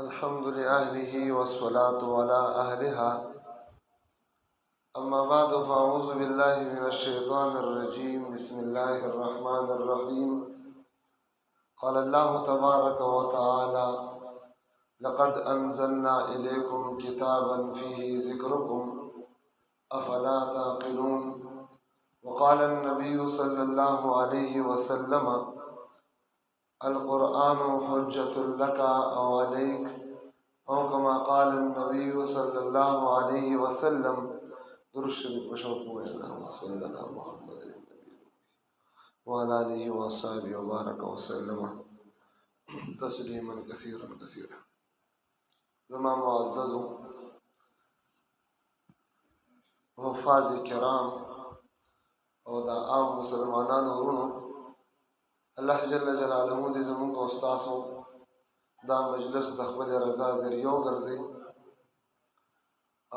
الحمد لأهله والصلاة على أهلها. أما بعد، فأعوذ بالله من الشيطان الرجيم. بسم الله الرحمن الرحيم. قال الله تبارك وتعالى: لقد أنزلنا إليكم كتابا فيه ذكركم أفلا تعقلون. وقال النبي صلى الله عليه وسلم: القرآن حجة لك أو عليك، أو كما قال النبي صلى الله عليه وسلم. درود شریف وشوق. اللهم صل على محمد النبي وعلى آله وصحبه وبارك وسلم تسليما كثيرا كثيرا. زما معزز حفاظ کرام او دا عام مسلمانانو ورونو، الله جل جلاله دې زمونږ او ستاسو دا مجلس د خپل رضا ذریعه وګرځي،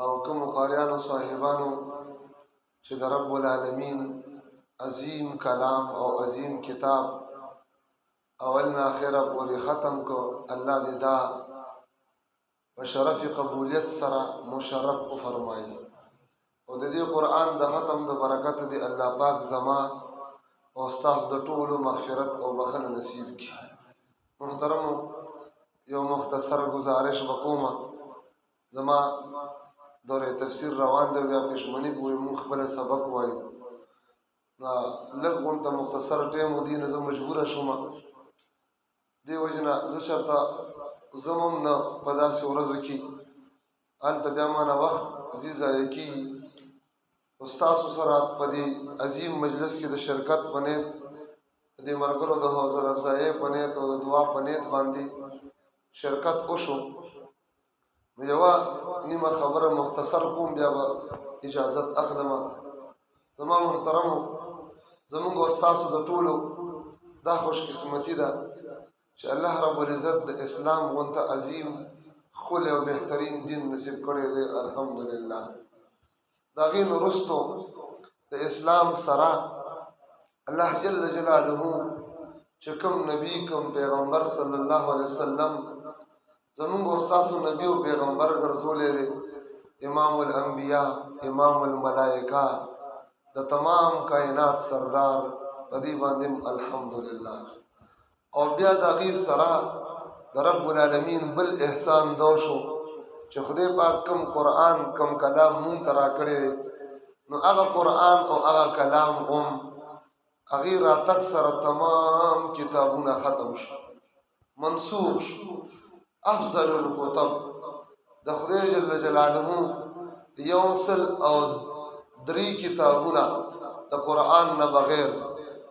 او کوم قاریانو صاحبانو چې د رب العالمین عظیم کلام او عظیم کتاب اول نه اخره پورې ختم کو، الله دې دا په شرف قبولیت سره مشرف وفرمایي، او د دې قرآن د ختم د برکت دې الله پاک زما او ستاسو د ټولو مغفرت او بخښنه نصیب کړي. محترم، یو مختصر گزارش وکوم. زما دور تفسیر روان دی، بیا پښمنی پورې مونږ خپل سبق وایو. لږ غونته مختصر ټایم ودی نه زه مجبوره شوم، دې وجې نه زه چېرته ځم هم نه په داسې ورځو کې، هلته بیا ما نه وخت ځي ضایع کېږي. خو ستاسو سره په دې عظیم مجلس کې د شرکت په نیت، د دې ملګرو د حوصله افزایۍ په نیت او د دعا په نیت باندې شرکت وشو. نو یوه نیمه خبره مختصر کوم، بیا به اجازت اخلم. زما محترمو، زمونږ او ستاسو د ټولو دا خوشقسمتي ده چې الله رب العزت د اسلام غونته عظیم، ښکلی او بهترین دین نصیب کړی دی، الحمدلله. د هغې نه وروستو د اسلام سره الله جل جلاله چې کوم نبی، کوم پیغمبر صلی الله علیه وسلم زمونږ او ستاسو نبی او پیغمبر ګرځولی دی، امام الانبیاء، امام الملائکه، د تمام کائنات سردار، په دې باندې الحمدلله. او بیا د هغې سره د رب العالمین بل احسان دا شو چې خدای پاک کوم قرآن، کوم کلام مونږ ته راکړی دی، نو هغه قرآن او هغه کلام هم هغې راتګ سره تمام کتابونه ختم شو، منسوخ شو. افضل الکتب د خدای جل جلاله 103 کتابونه د قرآن نه بغیر،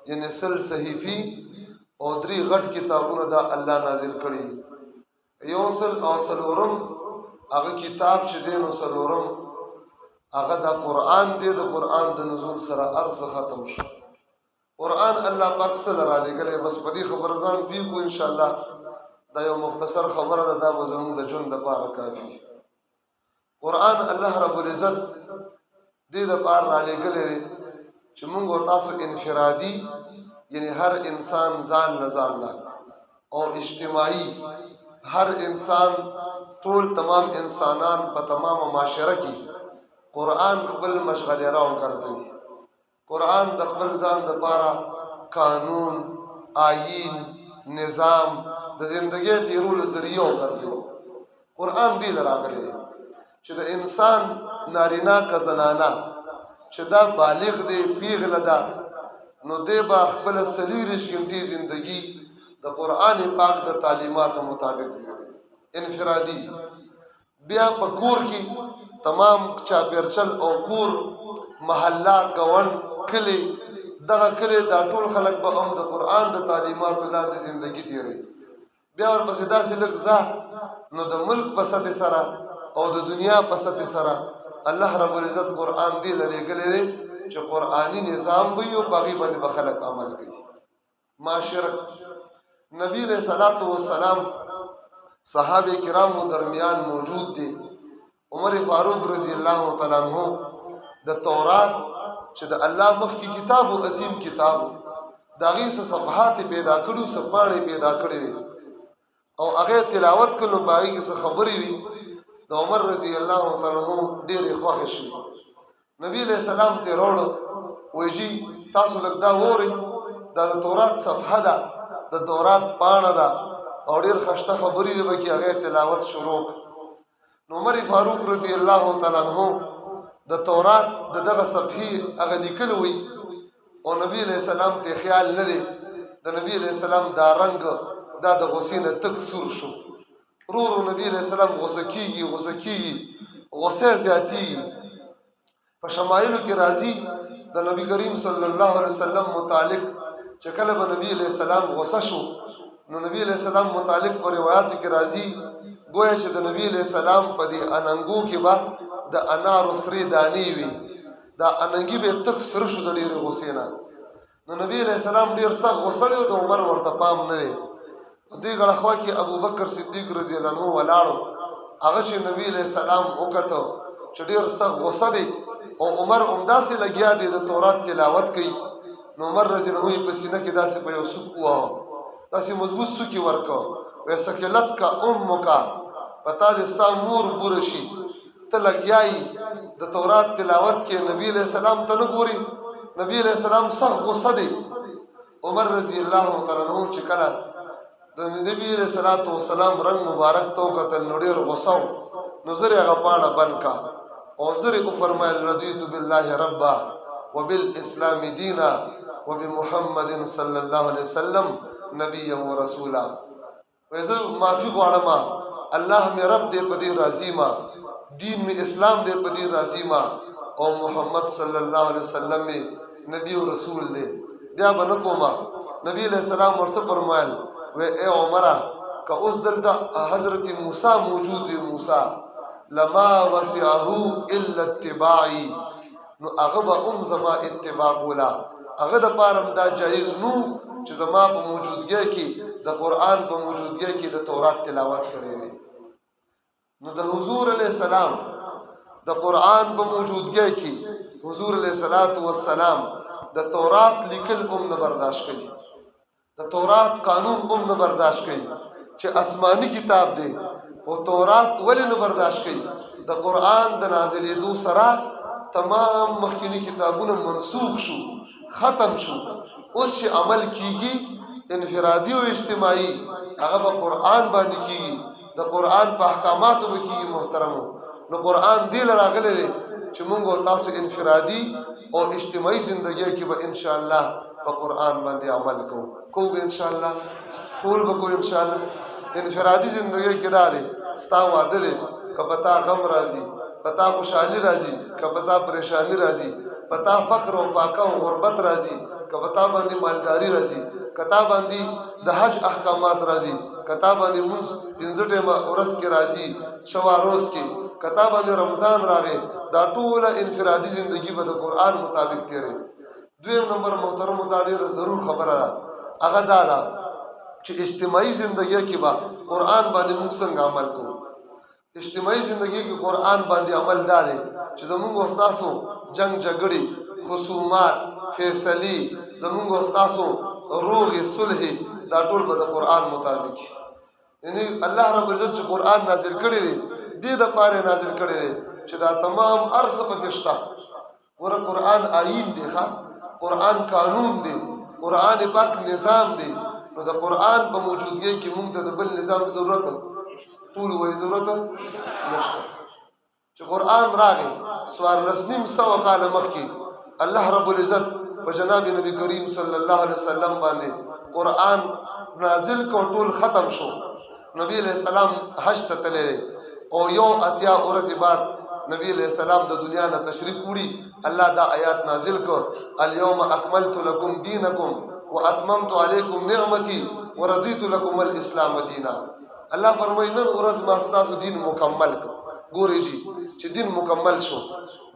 یعنی 100 صحیفي او درې غټ کتابونه دا الله نازل کړي. 104 هغه کتاب چې دی، نو څلورم هغه د قرآن دی. د قرآن د نزول سره هر څه ختم شو. قرآن الله پاک سره را لېږلی، بس په دې خبره ځان پوه کړو. انشاءالله دا یو مختصر خبره ده، دا به زموږ د ژوند دپاره کافي. قرآن الله رب العزت دې دپاره را لېږلی دی چې موږ او تاسو انفرادي، یعنی هر انسان ځان نه ځان نه، او اجتماعي، هر انسان، ټول تمام انسانان په تمامه معاشره کې قرآن خپل مشغله راو ګرځوي. قرآن د خپل ځان د پاره قانون، آیین، نظام، د زندګۍ تیرولو ذریعه وګرځوي. قرآن دې له راغلی دی چې د انسان، نارینه که زنانه، چې دا بالغ دی، پیغله ده، نو دی به خپله 24 ګنټې زندگی د قرآن پاک د تعلیماتو مطابق زندګي انفرادي، بیا په کور کې تمام چاپیرچل او کور، محله، ګاونډ، کلی، دغه کلی دا ټول خلک به هم د قرآن د تعلیماتو لاندې زندگی تیروي. بیا ورپسې داسې لږ ځه، نو د ملک په سطح سره او د دنیا په سطح سره الله رب العزت قرآن دې لېږلی دی چې قرآني نظام به وي او په هغې باندې به خلک عمل کوي. معاشره، نبی علیہ الصلوۃ والسلام صحابه کرامو درمیان موجود دي. عمر فاروق رضی الله تعالی عنہ د تورات، چې د الله مخکې کتاب او عظیم کتاب، د هغې څه صفحات پیدا کړو، څه پاڼې پیدا کړې وې. او هغه تلاوت کړو، په هغې کې څه خبرې وي، د عمر رضی الله تعالی عنہ ډېرې خوښې شوې. نبی علیہ السلام ته راوړو، وایي جی تاسو لږ دا وورئ، دا د تورات صفحه ده، د تورات پاڼه ده او ډېر خشته خبرې دي پکې. هغه تلاوت شروع. نو عمر فاروق رضی الله تعالی عنہ د تورات د دغه صفحې هغه لیکل وي او نبی علیہ السلام ته خیال نه دی. د نبی علیہ السلام دا رنگ دا د غصې نه تک سور شو. رو رو نبی علیہ السلام غصه کیږي، غصه کیږي، غصه زیاتیږي. په شمایلو کې راځي د نبی کریم صلی الله علیه وسلم متعلق چې کله به نبی علیہ السلام غصه شو، نو نبی علیہ السلام متعلق په روایتو کې راځي گویا چې د نبی علیہ السلام په دې اننګو کې به د انارو سرې دانې وي، دا اننګي به تک سره شو د ډېرې غصې نه. نو نبی علیہ السلام ډېر سخت غصه دی او د عمر ورته پام نه دی. په دې غړه خوا کې ابوبکر صدیق رضی الله عنه ولاړو. هغه چې نبی علیہ السلام وکړو چې ډېر سخت غصه دی او عمر همداسې لګیا دی د تورات تلاوت کوي، نو عمر رضی الله عنه په سینه کې داسې په یو سوک وواهه، داسې مضبوط سوک یې ورکړ، وایي ثکلت کا امک، په تا دې ستا مور بوره شي، ته لګیا یې د تورات تلاوت کې، نبی علیہ السلام ته نه ګوري، نبی علیہ السلام سخت غصه دی. عمر رضی الله تعالی عنہ چې کله د نبی علیہ الصلوۃ والسلام رنگ مبارک ته وکتل نو ډېر غوسه و، نو زر هغه پاڼه بند کا او زر یې وفرمایل رضیت بالله ربا وبالاسلام دینا وبمحمد صلی الله علیه وسلم نبیا ورسولا. وایي زه معافي غواړم، الله مې رب دی په دې راضي ما، دین مې اسلام دی په دې راضي ما، او محمد صلی الله علیه وسلم مې نبی او رسول دی، بیا به نه کومه. نبی علیہ السلام ورڅه فرمایل؟ وی اے عمره، که اوس دلته حضرت موسی موجود وي، موسی لما وسعه الا اتباعي، نو هغه به هم زما اتباع کوله. هغه د پاره هم دا جایز نو چې زما په موجودګۍ کې، د قرآن په موجودګۍ کې د تورات تلاوت کړی وي. نو د حضور علیه السلام د قرآن په موجودګۍ کې حضور علیه الصلاۃ والسلام د تورات لیکل هم نه برداشت کوي، د تورات قانون هم نه برداشت کوي چې آسماني کتاب دی، خو تورات ولې نه برداشت کوي؟ د قرآن د نازلېدو سره تمام مخکینی کتابونه منسوخ شو، ختم شو. اوس چې عمل کیږي انفرادي او اجتماعي، هغه په قرآن باندې کیږي، د قرآن په احکاماتو به کیږي محترمو. نو قرآن دې له راغلی دی چې موږ او تاسو انفرادي او اجتماعي زندګۍ کې به انشاءالله په قرآن باندې عمل کوو. کوو به انشاءالله، ټول به کوو انشاءالله. انفرادي زندګۍ کې دا دی، ستا واده دی، که په تا غم راځي، په تا خوشحالي راځي، که په تا پریشانی راځي، په تا فقر او فاقه او غربت راځي، که په تا باندې مالداري راځي، که تا باندې د حج احکامات راځي، که تا باندې مونځ 5 ټیمه ورځ کې راځي، شوا روز کې، که تا باندې رمضان راغی، دا ټوله انفرادي زندگی به د قرآن مطابق تیرې. دویم نمبر محترمو، دا ډېره ضرور خبره ده، هغه دا ده چې اجتماعي زندګۍ کې به قرآن باندې موږ څنګه عمل کوو. اجتماعي زندګۍ کې قرآن باندې عمل دا دی چې زموږ او ستاسو جنگ جګړې، خصومات، فیصلې، زموږ او ستاسو روغې صلحې، دا ټول به د قرآن مطابق. یعنی الله رب العزت چې قرآن نازل کړی دی، دې د پاره نازل کړی دی چې دا تمام ارث پکې شته. ګوره قرآن آئین دی، ښه قرآن قانون دی، قرآن پاک نظام دی. نو د قرآن په موجودګۍ کې مونږ ته د بل نظام ضرورت، ټول وایي ضرورت نشته. چې قرآن راغی 1450 کاله مخکې، الله رب العزت په جناب نبی کریم صلی الله علیه وسلم باندې قرآن نازل کو، ټول ختم شو. نبی علیہ السلام حج ته تللی دی او 81 ورځې بعد نبی علیہ السلام د دنیا نه تشریف وړي. الله دا آیات نازل کو، الیوم اکملت لکم دینکم واتممت علیکم نعمتي ورضیت لکم الاسلام دینا. الله فرمایي نن ورځ ما ستاسو دین مکمل کړ. ګورئ جی چې دین مکمل شو،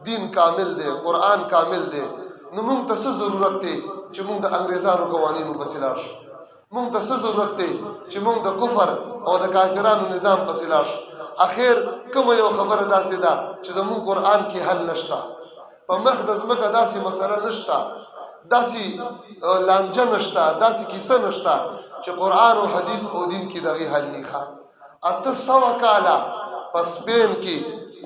دین کامل دی، قرآن کامل دی، نو موږ ته څه ضرورت دی چې موږ د انګریزانو قوانینو پسې لاړ شو؟ موږ ته څه ضرورت دی چې موږ د کفر او د کافرانو نظام پسې لاړ شو؟ اخر کومه یو خبره داسې ده چې زموږ قرآن کې حل نشته؟ په مخ د ځمکه داسې مسله نشته، داسې لانجه نشته، داسې کیسه نشته چې قرآن او حدیث او دین کې دغه حل نه ښه. 800 کاله په سپین کې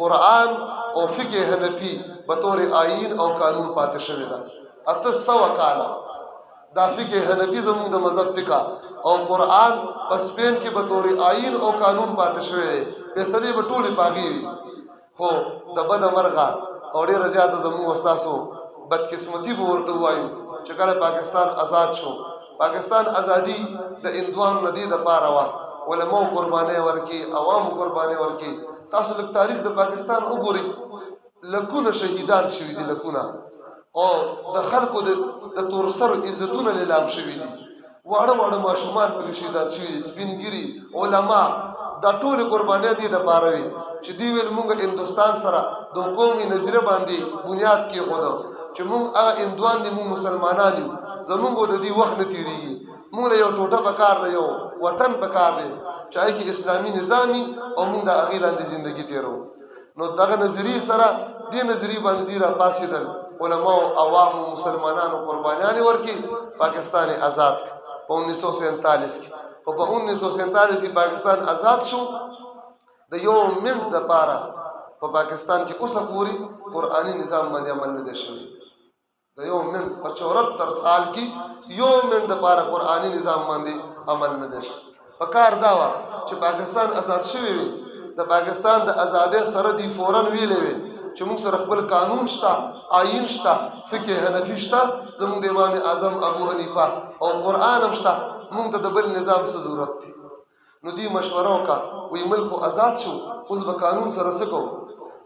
قرآن او فقه حنفي به طور آئین او قانون پاتې شوی ده. 800 کاله دا فقه حنفي زموږ د مذهب فقه او قرآن په سپین کې به طور آئین او قانون پاتې شوی دی، فیصلې به ټولې پاغې وي. خو د بده مرغه او ډېره زیاته زموږ ستاسو بدقسمتي به ورته ووایو چې کله پاکستان آزاد شو، پاکستان ازادي د هندوانو نه دې دپاره وه، علماو قربانۍ ورکړي، عوامو قربانۍ ورکړي. تاسو لږ تاریخ د پاکستان وګورئ، لکونه شهیدان شوي دي، لکونه، او د خلکو د تورسرو عزتونه لیلام شوي دي، واړه واړه ماشومان پکې شهیدان شوي دي، سپین ږیري، علما، دا ټولې قربانۍ دې دپاره وي چې دوی ویل مونږ هندوستان سره د قومي نظریه باندې بنیاد کېښوده چې مونږ هغه هندوان دي، مونږ مسلمانان یو، زمونږ د دې وخت نه تېرېږي، مونږ له یو ټوټه پکار دی، یو وطن پکار دی چې هغې کې اسلامي نظام وي او مونږ د هغې لاندې زندګي تېرو. نو دغه نظریې سره دې نظریې باندې دوی راپاڅېدل، علماو، عوامو، مسلمانانو قربانیانې ورکړې، پاکستان یې ازاد کړ په 1947 کې. خو په 1947 کې پاکستان ازاد شو، د یو منټ دپاره په پاکستان کې اوسه پورې قرآني نظام باندې عمل نه دی شوی. د یو منټ په 74 سال کې یو منټ دپاره قرآني نظام باندې عمل نه دی شوی. په کار دا وه چې پاکستان ازاد شوی وي، د پاکستان د ازادۍ سره دی فوراً ویلی وي چې موږ سره خپل قانون شته، آئین شته، فقه حنفي شته، زموږ د امام اعظم ابو حنیفه او قرآن هم شته، موږ ته د بل نظام څه ضرورت دی؟ نو دوی مشوره وکړه، وایي ملک خو ازاد شو، اوس به قانون سره څه کوو؟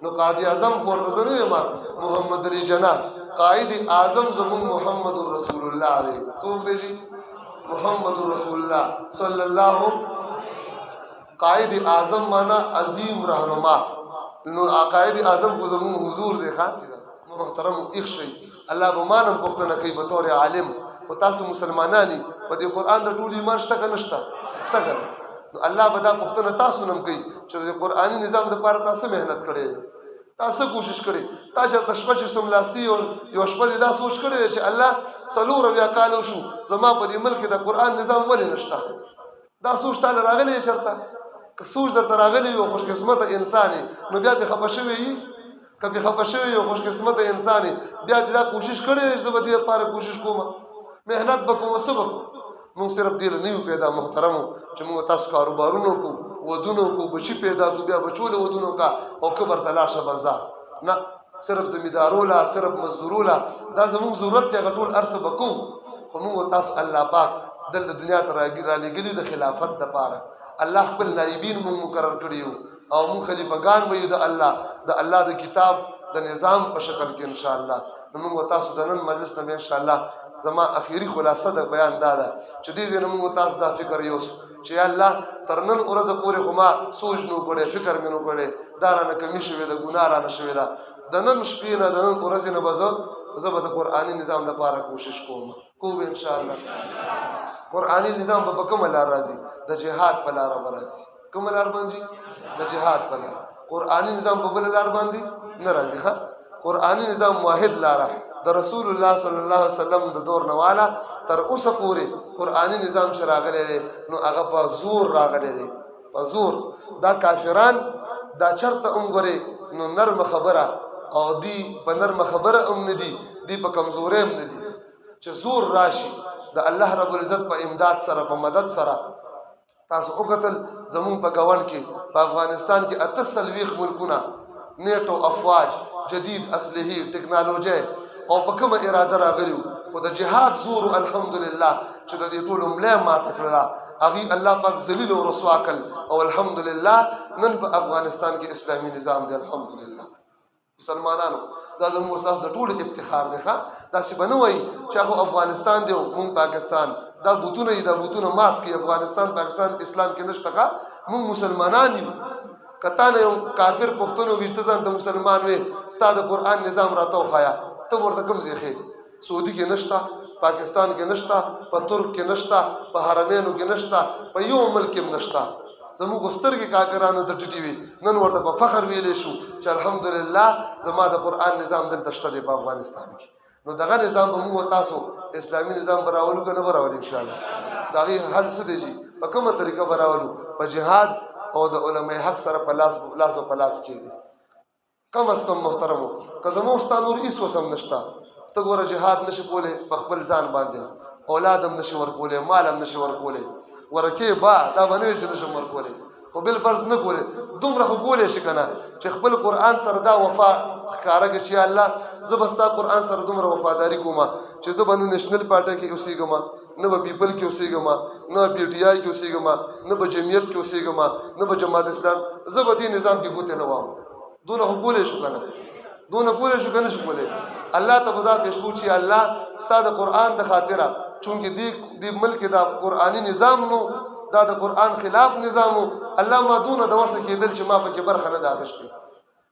نو قائد اعظم خو ورته زه نه وایم، محمد علي جناح قائد اعظم زموږ محمد رسول الله دی. څوک دی جي؟ محمد رسول الله صلی الله. قائد اعظم معنا عظیم رهنما، نو قائد اعظم خو زموږ حضور دی. ښه محترم ایښ شئ، الله به ما نه پوښتنه کوي به طور عالم، خو تاسو مسلمانان یئ، په دې قرآن د ټول ایمان شته که نه شته؟ شته که نه؟ نو الله به دا پوښتنه تاسو نه هم کوي چې د قرآني نظام دپاره تاسو محنت کړی دی، تاسو کوشش کړی، تا چېرته شپه چې څملاستي یو شپه دې دا سوچ کړی دی چې الله 74 کاله وشو زما په دې ملک کې د قرآن نظام ولې نشته؟ دا سوچ تاله راغلی دی چېرته؟ که سوچ درته راغلی یو خوشقسمته انسان یې، نو بیا پرې خفه شوی یې. که پرې خفه شوی یو خوشقسمته انسان یې، بیا دې دا کوشش کړی دی چې زه به دې لپاره کوشش کوم، محنت به کوم، څه به کوم. موږ صرف دې له نه یو پیدا محترمو چې موږ تاسو کاروبارونه وکړو، ودونه وکړو، بچي پیدا کړو، بیا بچو له ودونه وکړه او کبر ته لاړ شه بس ځه. نه، صرف زمیندارو له، صرف مزدورو له، دا زموږ ضرورت دی، هغه ټول هر څه به کوو. خو موږ تاسو الله پاک دلته دنیا ته رالیږلي د خلافت دپاره. الله خپل نایبین موږ مقرر کړي یو او موږ خلیفهګان به یو د الله، د الله د کتاب د نظام په شکل کې انشاءالله. نو موږ تاسو د نن مجلس نه به انشاءالله زما اخیری خلاصه د بیان دا ده چې دې ځای نه موږ تاسو دا فکر یوسو چې یا الله تر نن ورځې پورې خو ما سوچ نو کړی، فکر مې نو کړی، دا رانه کمي شوې ده، ګناه رانه شوې ده، د نن شپې نه د نن ورځې نه به زه به د قرآني نظام دپاره کوشش کوم، کوو به انشاءالله. قرآني نظام به په کومه لار راځي؟ د جهاد په لاره به راځي. کومه لار باندې؟ د جهاد په لار. قرآني نظام په بله لار باندې نه راځي. ښه، قرآني نظام واحد لاره د رسول الله صلی الله علیه وسلم د دور نه والا تر اوسه پورې قرآني نظام چې راغلی دی نو هغه په زور راغلی دی، په زور. دا کافران دا چرته هم ګورې نو نرمه خبره او دی په نرمه خبره هم نه دي، دی په کمزورۍ هم نه دي، چې زور راشي د الله رب العزت په امداد سره، په مدد سره. تاسو وکتل زمونږ په ګاونډ کې په افغانستان کې 48 ملکونه، نیټو افواج، جدید اسلحې، ټکنالوژي او په کومه اراده راغلي وو، خو د جهاد زور الحمدلله چې د دې ټولو ملا ماته کړله، هغوی الله پاک ذلیل او رسوا کړل او الحمدلله نن په افغانستان کې اسلامي نظام دی الحمدلله. مسلمانانو دا زموږ ستاسو د ټولو افتخار دی. ښه، داسې به نه وایي چې هغه افغانستان دی او موږ پاکستان، دا بوتونه یې، دا بوتونه مات کړي، افغانستان پاکستان اسلام کې نشته. ښه، موږ مسلمانان یو. که تا نه یو کافر پښتون وي، ته ځان ته مسلمان وې، ستا د قرآن نظام راته وښایه، ته ورته کوم ځای ښې؟ سعودي کې نشته، پاکستان کې نشته، په ترک کې نشته، په حرمینو کې نشته، په یو ملک کې هم نشته. زموږ سترګې کافرانو ته ټیټې وي، نن ورته په فخر ویلی شو چې الحمدلله زما د قرآن نظام دلته شته دی په افغانستان کې. نو دغه نظام به موږ تاسو اسلامي نظام براولو کنه براولو ان شاء الله. دا غي حل څه دی جی؟ په کومه طریقه براولو؟ په جهاد او د علماء حق سره په لاس لاس په لاس کېږي. کم از کم محترمو، که زموږ ستا نور هیڅ وسم نشته، ته ګوره جهاد نشي کولی په خپل ځان باندې، اولاد هم نشي ورکولی، مال هم نشي ورکولی، ورکې با دا به نه وي چې نشم ورکولی، خو بل فرض نه کولی، دومره خو کولی شي که نه چې خپل قرآن سره دا وفا ښکاره کړي چې الله زه به ستا قرآن سره دومره وفاداري کوم چې زه به نه نېشنل پارټۍ کې اوسېږم، نه به پیپل کې اوسېږم، نه پي ټي آی کې اوسېږم، نه به جمعیت کې اوسېږم، نه به جماعت اسلام، زه به دې نظام کې ګوتې نه وهم. دونه خو کولی شو که نه؟ دونه کولی شو که نه شو کولی؟ الله ته به دا پېښ کوو چې الله ستا د قرآن د خاطره، چونکې دې ملک دا قرآني نظام نو دا د قرآن خلاف نظام و، الله ما دونه د وسه کېدل چې ما پکې برخه نه ده اخیستې.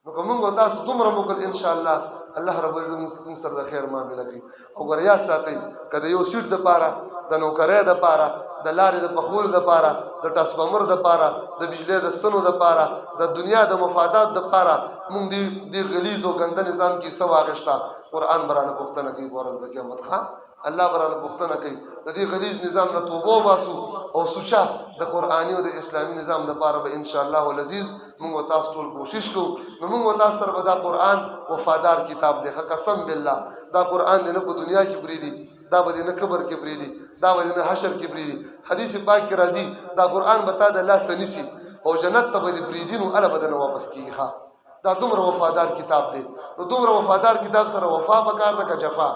نو که موږ تاسو دومره وکړل ان شاء الله الله رب العزت موږ سره د خیر معامله کوي. او ګوره یاد ساتئ، که د یو سیټ دپاره، د نوکرۍ دپاره، د لارې د پخولو دپاره، د ټرانسفارمر دپاره، د بجلۍ د ستنو دپاره، د دنیا د مفادات دپاره موږ دې غلیظ او ګنده نظام کې څه واغېسته، قرآن به رانه پوښتنه کوي په ورځ د قیامت. ښه، الله به رانه پوښتنه کوي. د دې غلیظ نظام نه توبه وباسو او سوچه د قرآني او د اسلامي نظام دپاره به انشاءالله العزیز موږ او تاسو ټول کوشش کوو. نو موږ او تاسو سره به دا قرآن وفادار کتاب دی. ښه، قسم بالله دا قرآن دی نه په دنیا کې پرېږدي، دا به دې نه قبر کې پرېږدي، دا به دې نه حشر کې پرېږدي. حدیث پاک کې راځي دا قرآن به تا د لاسه نیسي او جنت ته به دې پرېږدي، نو هله به دنه واپس کېږي. ښه، دا دومره وفادار کتاب دی. نو دومره وفادار کتاب سره وفا پکار ده که جفا؟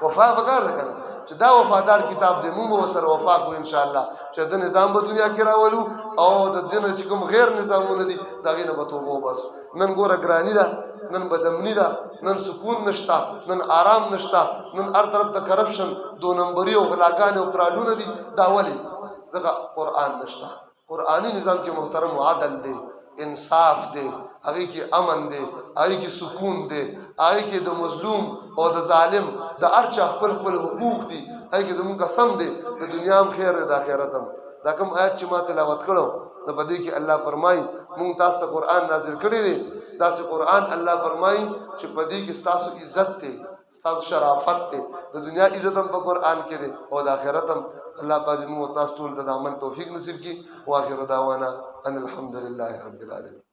وفا پکار ده که نه؟ چې دا وفادار کتاب دی، موږ به سره وفا کوو ان شاء الله چې د نظام به دنیا کې راولو او د دې نه چې کوم غیر نظامونه دي د هغې نه به توبه وباسو. نن ګوره ګراني ده، نن بدامني ده، نن سکون نشته، نن آرام نشته، نن هر طرف ته کرپشن، دو نمبري او غلاګانې او فراډونه دي. دا ولې؟ ځکه قرآن نشته. قرآني نظام کې محترم عدل دی، انصاف دی، هغې کې امن دی، هغې کې سکون دی، هغې کې د مظلوم او د ظالم د هر چا خپل خپل حقوق دي. هغې کې زموږ قسم دی، د دنیا هم خیر دی، د آخرت هم. دا کوم آیت چې ما تلاوت کړو، نو په دې کې الله فرمایي مونږ تاسو ته قرآن نازل کړی دی. داسې قرآن الله فرمایي چې په دې کې ستاسو عزت دی، ستاسو شرافت دی، د دنیا عزت هم په قرآن کې دی او د آخرت هم. الله پاک دې موږ تاسو ټول ته د عمل توفیق نصیب کړي. واخر دعوانا ان الحمد لله رب العالمین.